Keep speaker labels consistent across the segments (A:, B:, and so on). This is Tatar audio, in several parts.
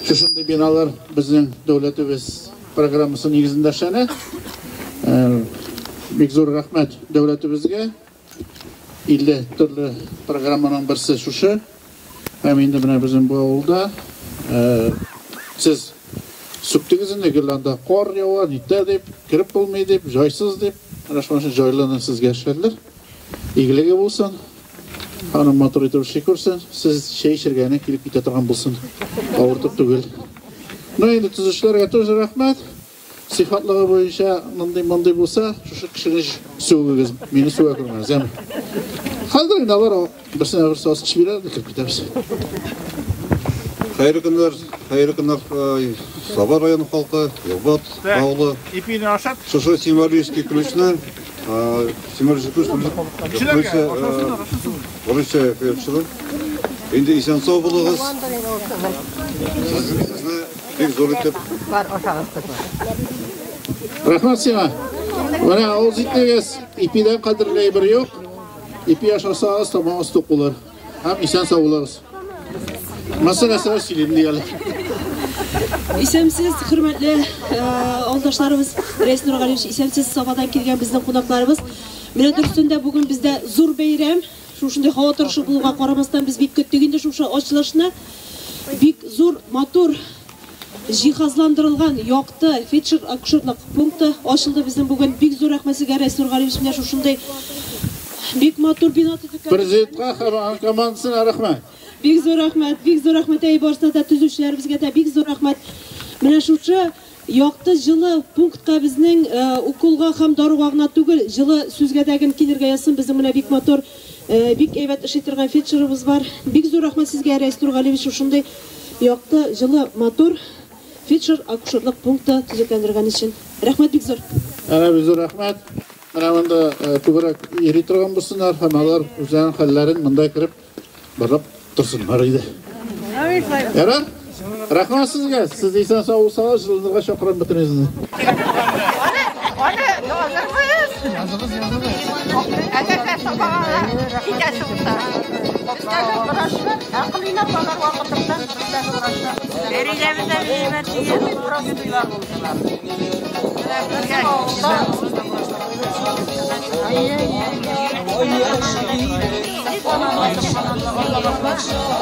A: Шушындый биналар безнең дәүләтебез программасы нигезендә эшләнә. Бик зур рәхмәт дәүләтебезгә. 50 төрле программаның берсе шушы. Һәм инде менә безнең бу авылда сез сүктегез инде гел анда кар ява, нитә дип, кереп булмый дип, җайсыз дип. Менә шуның өчен җайлыны сезгә эшләделәр. Игелеге булсын. Аның матур итеп эшли күрсен. Сез чәй эчәргә килеп китә торган булсын. Авыртып түгел. Ну инде төзүчеләргә тоже рәхмәт. Сыйфатлыгы буенча мондый-мондый булса, шушы кешене сүгегез, мине сүгә күрмәгез, яме. Хәзер инде алар берсенә берсе асыч бирә, кереп китәбез.
B: Хәерле көннәр, хәерле көннәр, Саба районы халкы, Юлбат авылы.
A: Ипине ашат.
B: Шушы символический ключны, символический ключ, Русия фельдшеры. Инде исән-сау булыгыз. Сезне бик зур итеп.
A: Рәхмәт сиңа. Менә авыз итегез, ипидән кадерле әйбер юк. Ипи ашасагыз, тамагыгыз тук булыр. Һәм исән-сау булыгыз. Монысы нәрсә сөйлим ди әле.
C: Исәнмесез, хөрмәтле авылдашларыбыз, Рәис Нургалиевич, исәнмесез, Сабадан килгән безнең кунакларыбыз. Менә дөрестән дә бүген бездә зур бәйрәм. Шушындый һава торышы булуга карамастан без бик көттек инде шушы ачылышны. Бик зур, матур җиһазландырылган якты фельдшер-акушерлык пункты ачылды безнең бүген. Бик зур рәхмәт сезгә, Рәис Нургалиевич, менә шушындый бик матур бина төзеткән.
A: Президентка һәм аның командасына рәхмәт.
C: Бик зур рәхмәт, бик зур рәхмәт әй барысына да, төзүчеләребезгә дә бик зур рәхмәт. Менә шушы якты җылы пунктка безнең уколга һәм даруга гына түгел, җылы сүзгә дә гел килергә язсын. Безнең менә бик матур, бик әйбәт эшли торган фельдшерыбыз бар. Бик зур рәхмәт сезгә, Рәис Нургалиевич, шушындый якты, җылы, матур фельдшер-акушерлык пункты төзекләндергән өчен. Рәхмәт бик зур.
A: Әнә бик зур рәхмәт. Менә монда күбрәк йөри торган булсыннар һәм алар үзләренең хәлләрен монда кереп барып торсыннар иде. Ярар? Рәхмәт сезгә. Сез исән сау булсагыз, җылынырга чакырам бөтенегезне.
D: Аны язырбыз.
E: Языгыз, языгыз.
D: Әгәр дә Сабага китәсе булса. Бездәге врачлар акылына алар вакытында бездәге врачлар.
F: Фәридәбез дә бик
D: Шундый простыйлар булдылар. Менә безнең авылда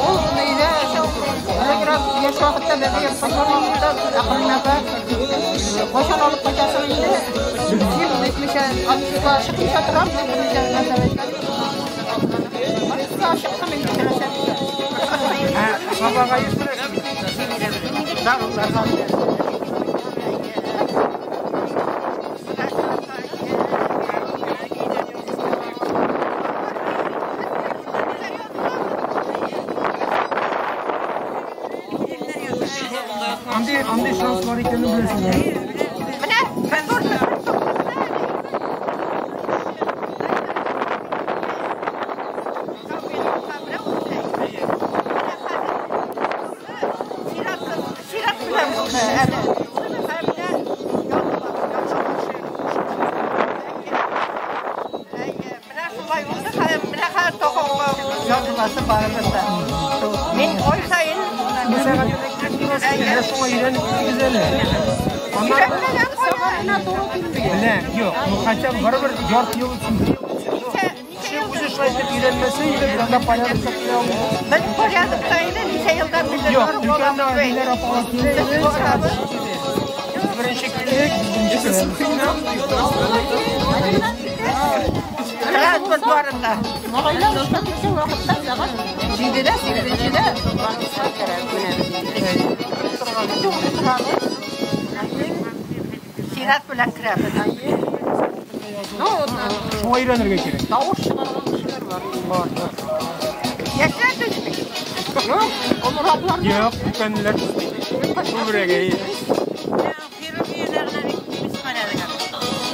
D: Ул нейдә элегрәк яшь вакытта бәбәй яткан вакытта акылына кайчан алып кайтасың инде? Дип әйтмичә, отпускка чыкмыйча торам, дип берничә нәрсә әйткән. Отпускка чыктым инде теләсә.
E: Сабага еш керәсез. Андый шанс бар икәнен беләсең.
D: Менә конторда Чират белән булды әле. Менә шулай булды. Менә хәзер токауга языласы барыбыз да. Мин ай саен
E: Менә шуңа өйрәнеп киттегез әле.
D: Өйрәнмәгән кая?
E: Менә, юк, ну хотя бы барыбер ярты ел үтсен, бер ел үтсен. Кеше үзе шулай итеп өйрәнмәсә, инде без анда порядокта килә алмыйбыз.
D: Без порядокта инде ничә елдан бирле
E: Юк,
D: барып
E: өлкән
D: алабыз.
E: әбиләр апалар килә
D: Без
E: иде,
D: барабыз.
E: Без беренче килдек, без беренче керәбез.
D: Транспорт барында. Малайлар эшкә киткән вакытта сәгать 7-дә, 8-дә больницага керәбез менә без инде. Торабыз. Чират белән керәбез. Ну,
E: Шуңа өйрәнергә кирәк.
D: тавыш чыгарган кешеләр бар.
E: Бар, бар.
D: Яшьләр төшми. Юк, олыраклар.
E: Юк, өлкәннәр түзми. Күбрәк, әйе.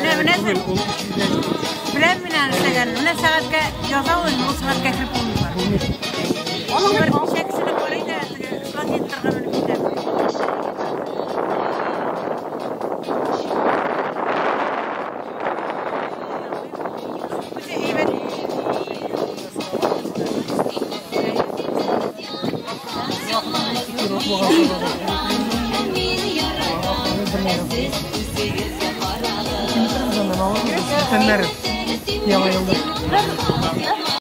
F: Менә
E: Түгел, ул өч йөздән чыгып.
F: беләм мин аны эшләгәнне. Менә сәгатькә яза ул, ул сәгатькә кереп булмый. Бер ничә кешене карый да, теге планетларга менеп китә. Үзе әйбәт.
E: Бүтәннәре. Яңа елда.